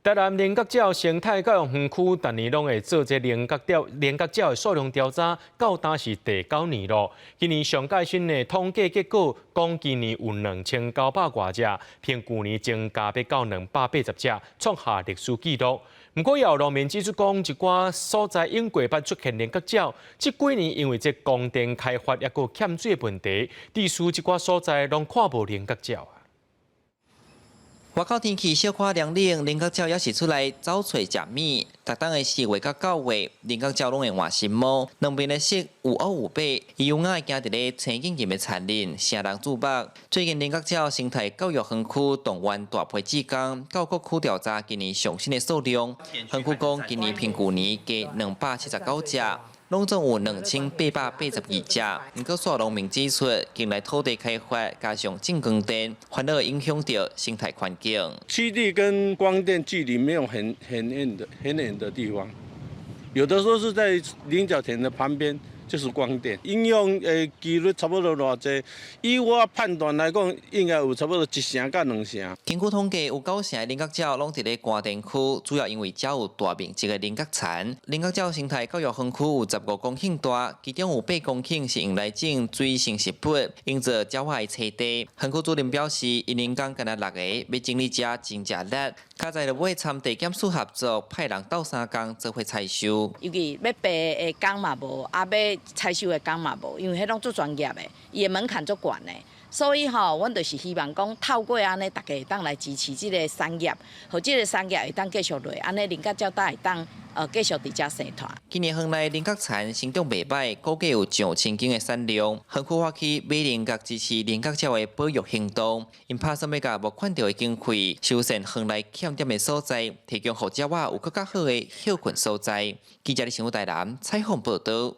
台南菱角鳥生態教育園區逐年攏會做這菱角鳥菱角鳥的數量調查，到今是第九年咯。今年上蓋新的統計結果，講今年有2900外隻，比舊年增加欲到280隻，創下歷史紀錄。毋過，也有農民指出講，一寡所在永過捌出現菱角鳥，這幾年因為這光電開發抑閣欠水的問題，致使這寡所在攏看無菱角鳥。外口天氣小可涼冷，菱角鳥也是出來走揣食物。逐冬的4月到9月，菱角鳥攏會換新毛，兩邊的色有烏有白，伊優雅行佇咧青金金的田林，惹人注目。最近菱角鳥生態教育園區動員大批志工到各區調查今年上新的數量。園區講今年比舊年加279隻。攏總有2882隻。毋過，煞農民指出，近來土地開發加上種光電，反而影響著生態環境。棲地跟光電距離沒有很遠的很遠的地方，有的時候是在菱角田的旁邊，就是光電。影響的幾率差不多偌濟？以我判斷來講，應該有差不多一成到兩成。根據統計，有九成的菱角鳥攏佇咧光電區，主要因為遮有大面積的菱角田。菱角鳥生態教育園區有15公頃大，其中有8公頃是用來種水生植物，用做鳥仔的棲地。園區主任表示，𪜶人工干焦六個，欲整理遮真食力。佳哉落尾參地檢署合作，派人鬥相共做伙採收。尤其欲爬的工嘛無，啊欲採收的工嘛無，因為彼攏足專業的，伊的門檻足懸的。所以吼，阮就是希望講透過按呢，大家會當來支持這個產業，予這個產業會當繼續落，按呢菱角鳥才會當繼續佇遮生存。今年園內菱角田生長袂䆀，估計有上千斤的產量。園區發起買菱角支持菱角鳥的保育行動，𪜶拍算欲共募款著的經費，修繕園內欠點的所在，提供予鳥仔有閣較好的歇睏所在。記者李新武台南採訪報導。